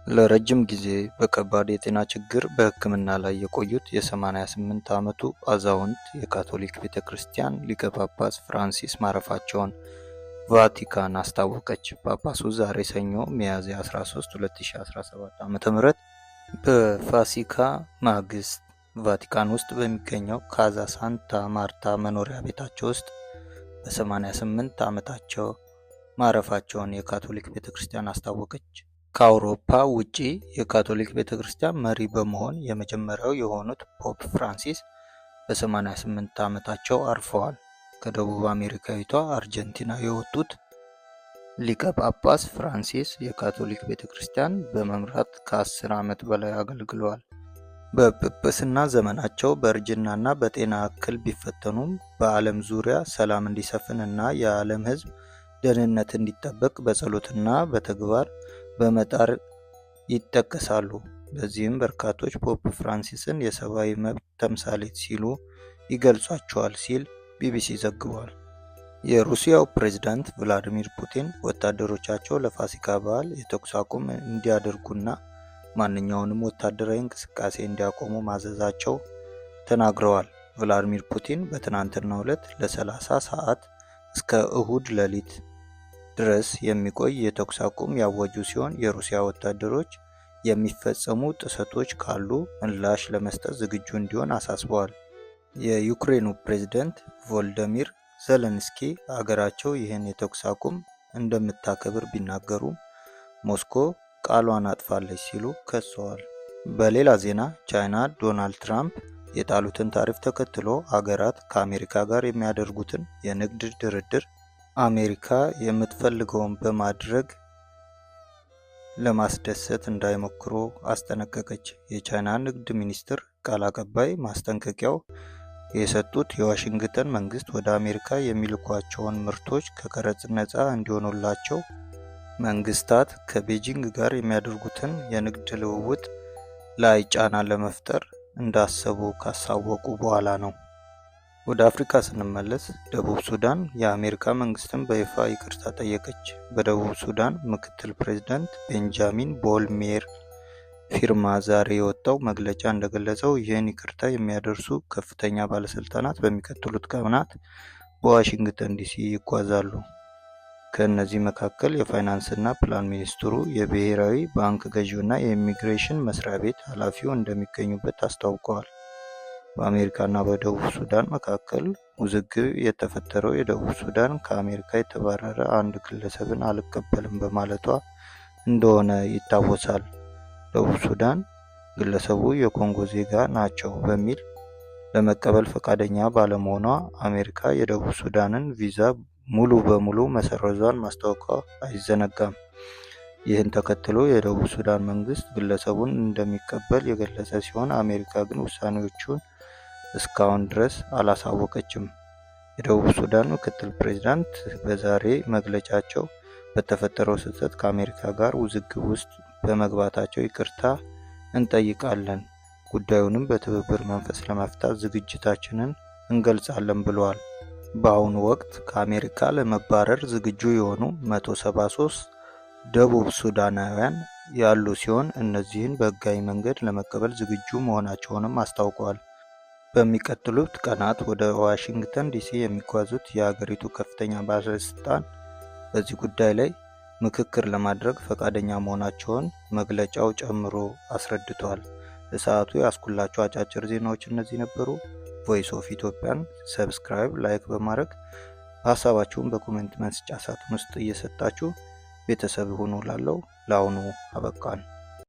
ለረጅም ጊዜ በከባድ የጤና ችግር በሕክምና ላይ የቆዩት የ88 ዓመቱ አዛውንት የካቶሊክ ቤተ ክርስቲያን ሊቀ ጳጳስ ፍራንሲስ ማረፋቸውን ቫቲካን አስታወቀች። ጳጳሱ ዛሬ ሰኞ ሚያዝያ 13 2017 ዓ.ም በፋሲካ ማግስት ቫቲካን ውስጥ በሚገኘው ካዛ ሳንታ ማርታ መኖሪያ ቤታቸው ውስጥ በ88 ዓመታቸው ማረፋቸውን የካቶሊክ ቤተ ክርስቲያን አስታወቀች። ከአውሮፓ ውጪ የካቶሊክ ቤተ ክርስቲያን መሪ በመሆን የመጀመሪያው የሆኑት ፖፕ ፍራንሲስ በ88 ዓመታቸው አርፈዋል። ከደቡብ አሜሪካዊቷ አርጀንቲና የወጡት ሊቀ ጳጳስ ፍራንሲስ የካቶሊክ ቤተ ክርስቲያን በመምራት ከ10 ዓመት በላይ አገልግለዋል። በጵጵስና ዘመናቸው በእርጅናና በጤና እክል ቢፈተኑም በዓለም ዙሪያ ሰላም እንዲሰፍን እና የዓለም ሕዝብ ደህንነት እንዲጠበቅ በጸሎትና በተግባር በመጣር ይጠቀሳሉ። በዚህም በርካቶች ፖፕ ፍራንሲስን የሰብአዊ መብት ተምሳሌት ሲሉ ይገልጿቸዋል ሲል ቢቢሲ ዘግቧል። የሩሲያው ፕሬዝዳንት ቭላዲሚር ፑቲን ወታደሮቻቸው ለፋሲካ በዓል የተኩስ አቁም እንዲያደርጉና ማንኛውንም ወታደራዊ እንቅስቃሴ እንዲያቆሙ ማዘዛቸው ተናግረዋል። ቭላዲሚር ፑቲን በትናንትናው ዕለት ለ30 ሰዓት እስከ እሁድ ሌሊት ድረስ የሚቆይ የተኩስ አቁም ያወጁ ሲሆን፣ የሩሲያ ወታደሮች የሚፈጸሙ ጥሰቶች ካሉ ምላሽ ለመስጠት ዝግጁ እንዲሆን አሳስበዋል። የዩክሬኑ ፕሬዝደንት ቮልደሚር ዘለንስኪ አገራቸው ይህን የተኩስ አቁም እንደምታከብር ቢናገሩም ሞስኮ ቃሏን አጥፋለች ሲሉ ከሰዋል። በሌላ ዜና ቻይና ዶናልድ ትራምፕ የጣሉትን ታሪፍ ተከትሎ አገራት ከአሜሪካ ጋር የሚያደርጉትን የንግድ ድርድር አሜሪካ የምትፈልገውን በማድረግ ለማስደሰት እንዳይሞክሩ አስጠነቀቀች። የቻይና ንግድ ሚኒስቴር ቃል አቀባይ ማስጠንቀቂያው የሰጡት የዋሽንግተን መንግስት ወደ አሜሪካ የሚልኳቸውን ምርቶች ከቀረጥ ነፃ እንዲሆኑላቸው መንግስታት ከቤጂንግ ጋር የሚያደርጉትን የንግድ ልውውጥ ላይ ጫና ለመፍጠር እንዳሰቡ ካሳወቁ በኋላ ነው። ወደ አፍሪካ ስንመለስ ደቡብ ሱዳን የአሜሪካ መንግስትን በይፋ ይቅርታ ጠየቀች። በደቡብ ሱዳን ምክትል ፕሬዝዳንት ቤንጃሚን ቦልሜር ፊርማ ዛሬ የወጣው መግለጫ እንደገለጸው፣ ይህን ይቅርታ የሚያደርሱ ከፍተኛ ባለስልጣናት በሚቀጥሉት ቀናት በዋሽንግተን ዲሲ ይጓዛሉ። ከእነዚህ መካከል የፋይናንስና ፕላን ሚኒስትሩ፣ የብሔራዊ ባንክ ገዢውና የኢሚግሬሽን መስሪያ ቤት ኃላፊው እንደሚገኙበት አስታውቀዋል። በአሜሪካና በደቡብ ሱዳን መካከል ውዝግብ የተፈጠረው የደቡብ ሱዳን ከአሜሪካ የተባረረ አንድ ግለሰብን አልቀበልም በማለቷ እንደሆነ ይታወሳል። ደቡብ ሱዳን ግለሰቡ የኮንጎ ዜጋ ናቸው በሚል ለመቀበል ፈቃደኛ ባለመሆኗ አሜሪካ የደቡብ ሱዳንን ቪዛ ሙሉ በሙሉ መሰረዟን ማስታወቋ አይዘነጋም። ይህን ተከትሎ የደቡብ ሱዳን መንግስት ግለሰቡን እንደሚቀበል የገለጸ ሲሆን፣ አሜሪካ ግን ውሳኔዎቹን እስካሁን ድረስ አላሳወቀችም። የደቡብ ሱዳን ምክትል ፕሬዝዳንት በዛሬ መግለጫቸው በተፈጠረው ስህተት ከአሜሪካ ጋር ውዝግብ ውስጥ በመግባታቸው ይቅርታ እንጠይቃለን፣ ጉዳዩንም በትብብር መንፈስ ለመፍታት ዝግጅታችንን እንገልጻለን ብለዋል። በአሁኑ ወቅት ከአሜሪካ ለመባረር ዝግጁ የሆኑ 173 ደቡብ ሱዳናውያን ያሉ ሲሆን፣ እነዚህን በህጋዊ መንገድ ለመቀበል ዝግጁ መሆናቸውንም አስታውቀዋል። በሚቀጥሉት ቀናት ወደ ዋሽንግተን ዲሲ የሚጓዙት የሀገሪቱ ከፍተኛ ባለስልጣን በዚህ ጉዳይ ላይ ምክክር ለማድረግ ፈቃደኛ መሆናቸውን መግለጫው ጨምሮ አስረድቷል። ለሰዓቱ ያስኩላቸው አጫጭር ዜናዎች እነዚህ ነበሩ። Voice of Ethiopian subscribe፣ like በማድረግ ሀሳባችሁን በ comment መስጫ ሳጥን ውስጥ እየሰጣችሁ ቤተሰብ ሁኑ። ላለው ለአሁኑ አበቃን።